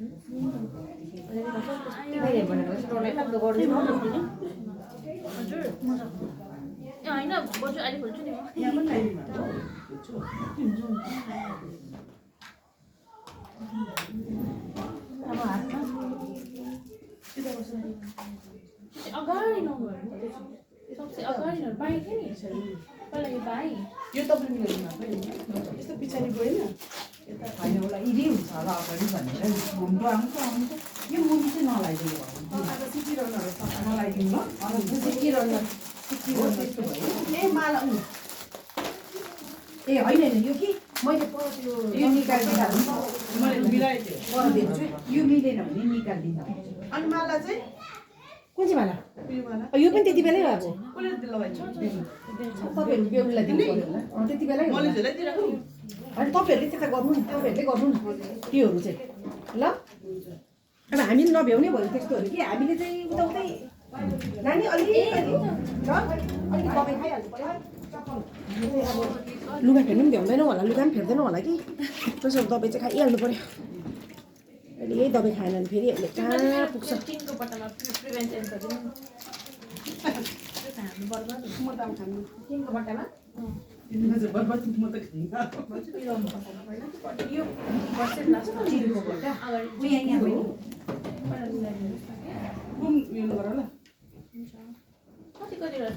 मैले भनेको जस्तो डरलाग्दो गर्दैन हजुर ए हैन बजु अहिले खोल्छु नि म यहाँ पनि लाइदिनु अब हातमा अगाडि नगर्नु सबसे अगाडि न बाई के नि पहिला यो बाई यो तपाईले मिलाउनु भएको यस्तो पछाडि गएन होइन होला इजी हुन्छ होला अगाडि भनेर घुम्नु आउँछ यो मुनि चाहिँ नलाइदिनु अब सिकिरहनुहरु नलाइदिनु ल अब सिकिरहनु त्यस्तो भयो ए माला ए होइन होइन यो कि मैले पर त्यो यो निकालिदिँदा हुन्छ मैले मिलाएको थिएँ पर दिन्छु यो मिलेन भने निकालिदिँदा अनि माला चाहिँ कुन चाहिँ माला यो माला यो पनि त्यति बेलै अब कसले लगाइन्छ तपाईँहरू बेहुलीलाई दिनु पर्यो होला त्यति बेलै मैले झोलाइदिएको अनि तपाईँहरूले त्यता गर्नु नि तपाईँहरूले गर्नु न त्योहरू चाहिँ ल अब हामीले नभ्याउने भयो त्यस्तोहरू कि हामीले चाहिँ उताउतै नानी अलिकति ल अलिकति दबाई खाइहाल्नु पर्यो अब लुगा फेर्नु पनि भ्याउँदैनौँ होला लुगा पनि फेर्दैनौँ होला कि त्यसो दबाई चाहिँ खाइहाल्नु पर्यो अहिले यही दबाई खाएन भने फेरि अहिले कहाँ पुग्छ टिनको पट्टामा प्रिभेन्सन गर्दिनु म त खानु टिनको पट्टामा बर्बाद म त यो बसेट लास्ट टिनको बट्टा अगाडि उ यहाँ पनि पहिला मिलाइदिनुहोस् न के घुम यो गर ल कति कति रहेछ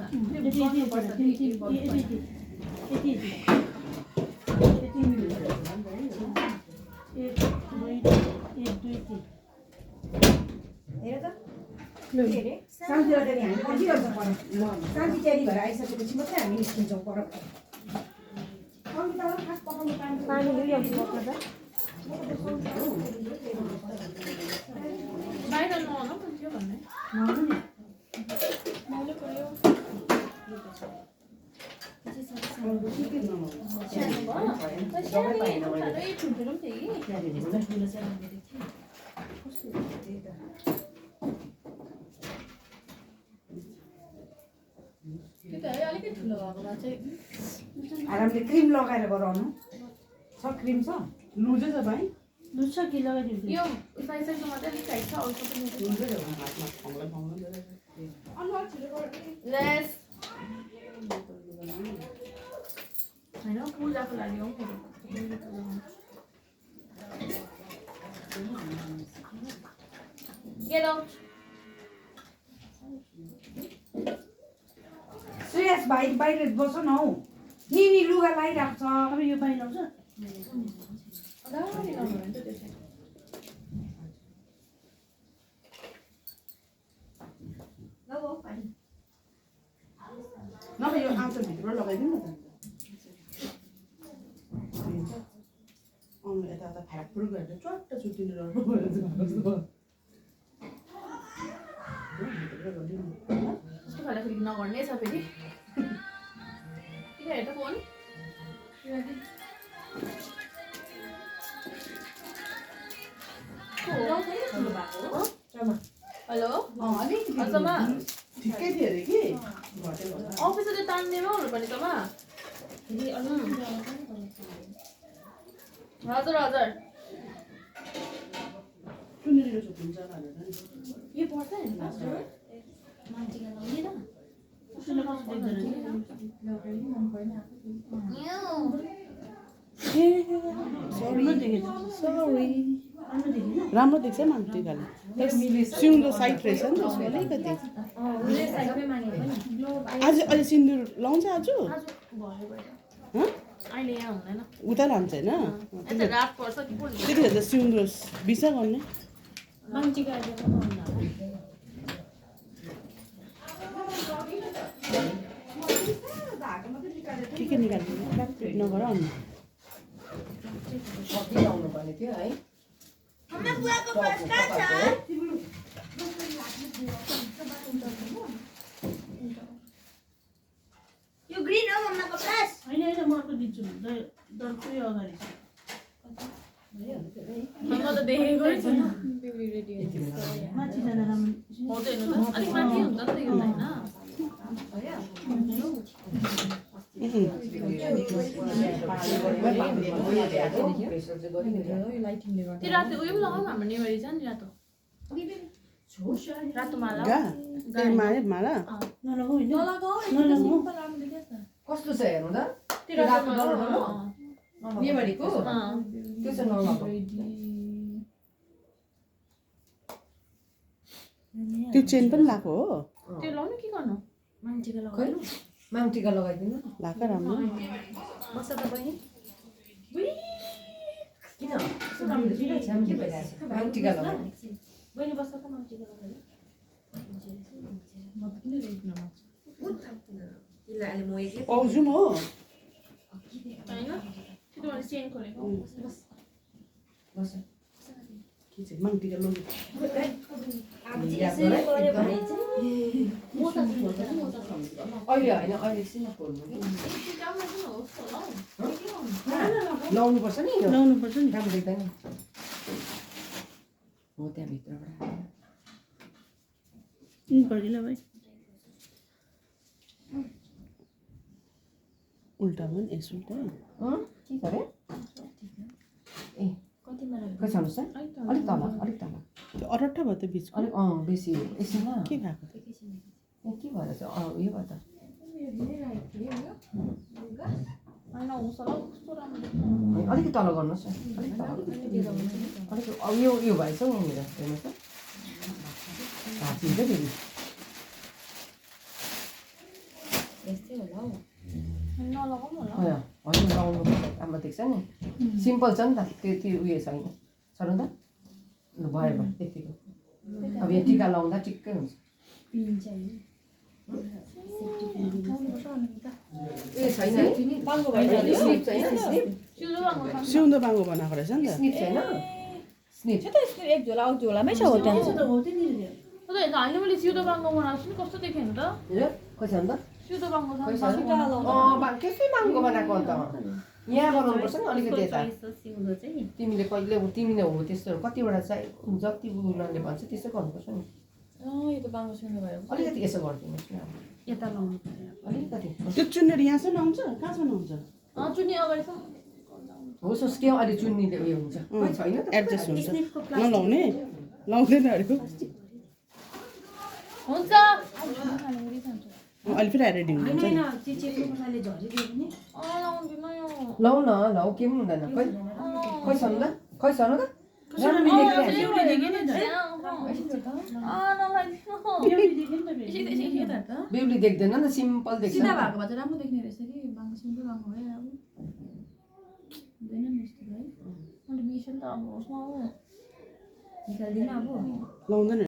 हेर त शान्ति राखेर हामी के गर्छ पर शान्ति तयारी भएर आइसकेपछि मात्रै हामी निस्किन्छौँ पर पानी ल्याउँछु पर्दा बाहिर नआउनु पर्थ्यो भन्ने मैले पर्यो ठुल्ठुलो पनि थियो अलिकति ठुलो भएकोमा चाहिँ आरामले क्रिम लगाएर गराउनु छ क्रिम छ लुजै छ भाइ लुच्छ कि लगाइदिन्छु यो साइजको मात्रै अलिक टाइट छ अरू सबै लुजै छ हातमा फाउँला लेस हैन पूजाको लागि हो गेट आउट श्रेयस भाइ बाहिर बस्छ न हौ नि लुगा लगाइरहेको छ अब यो बाहिर आउँछ अगाडि लाउनु भने त त्यो चाहिँ नभए यो आँचो भित्र लगाइदिनु न त यता यता फ्याक्टुर गरेर चट्ट छुट्टिनु रहेछ कस्तो खाँदाखेरि नगर्ने छ फेरि किन हेर त फोन हेलो अचम्मा ठिकै थियो अरे कि अफिसले तान्नेमा हुनुपर्ने तमा हजुर हजुर सुनिरहेको छुट्टिन्छ भनेर यो पर्छ नि राम्रो देख्छ मान्छे खाले सिउँदो साइड रहेछ नि त्यसको अलिकति आज अहिले सिन्दुर लाउँछ आज अहिले यहाँ हुँदैन उता लान्छ होइन रात पर्छ कि त्यतिखेर त सिउँदो बिसा गर्ने के निकाल्नु नगर अनि लाउनु पर्ने थियो है यो ग्रीन हो मम्माको प्लस हैन हैन म अर्को दिन्छु दर्पै अगाडि म त देखेको छैन ब्युटी रेडी माथि जाँदा राम्रो हुँदैन त अलिक माथि हुन्छ नि त यो हैन त्यो रातो उयो पनि लगाउँ हाम्रो नेवारी छ नि रातो रातो माला गा ए माला नलगाऊ होइन सिम्पल राम्रो देखिन्छ कस्तो छ हेर्नु त त्यो रातो माला नेवारीको त्यो चाहिँ नलगाऊ त्यो चेन पनि लाएको हो त्यो लाउनु के गर्नु मान्छेको खै लगाउनु माङटिका लगाइदिनु लाएको राम्रो बस्छ त बहिनी किन यस्तो राम्रो किन छ्याम के भइरहेछ माङटिका लगाऊ बहिनी बस्छ त मान्छेको लगाउनु म त किन रेड नमाग्छु पाउँछु म हो हैन त्यो मैले चेन खोलेको बस्छ के चाहिँ माङ्टीका लग्यो अहिले होइन अहिले एकछिन खोल्नु कि लाउनुपर्छ नि यो लाउनुपर्छ नि राम्रो देख्दैन हो त्यहाँभित्रबाट गरिला भाइ उल्टा पनि यस उल्टा के गरे ए खै छान्नुहोस् त अलिक तल त्यो अरट्टा भयो त बिचको अलिक बेसी एकछिन के भएको त के भएर चाहिँ उयो भयो त हैन होस् होला कस्तो राम्रो देख्छ अलिकति तल गर्नुहोस् न अलिक तल अलिक यो भएछ हौ यहाँनिर हेर्नुहोस् त भाँचिन्छ फेरि यस्तै होला हौ नलगाउँ होला हजुर लाउनु राम्रो देख्छ नि सिम्पल छ नि त त्यति उयो छैन छनु त ल भयो त्यतिको अब यो टिका लाउँदा ठिक्कै हुन्छ ए छैन स्निप छैन सिउँदो बाङ्गो बनाएको रहेछ नि त स्निप छैन स्निप एक झोला झोलामै छ हो त्यहाँ होइन मैले सिउँदो बाङ्गो बनाएको छु नि कस्तो देखेँ हेर्नु त खै छ नि त सिउँदो बाङ्गो खै छ त्यसै बाङ्गो बनाएको अन्त यहाँ बनाउनुपर्छ नि अलिकति यता तिमीले कहिले तिमीले हो त्यस्तो कतिवटा चाहिँ जति उनीहरूले भन्छ त्यसै गर्नुपर्छ नि यो त बाङ्गो सिउँदो भयो अलिकति यसो गरिदिनुहोस् न यता लाउनु पर्यो अलिकति त्यो चुन्नेर यहाँसम्म आउँछ कहाँसम्म आउँछ चुन्नी अगाडि छ होस् होस् के अहिले चुन्नीले उयो हुन्छ खै छैन त एडजस्ट हुन्छ नलाउने लाउँदैन अरे हुन्छ अहिले फेरि रेडी हुन्छ नि लाउँदिन यो लौ न लौ के पनि हुँदैन खै खै छनु त खै छनु त बेहुली देख्दैन नि त सिम्पल देख्छ सिधा भएको भए चाहिँ राम्रो देख्ने रहेछ कि बाङ्गो सिम्पल बाङ्गो भयो अब हुँदैन नि यस्तो है अन्त मिसन त अब होस् न हो निकाल्दिनँ अब लाउँदैन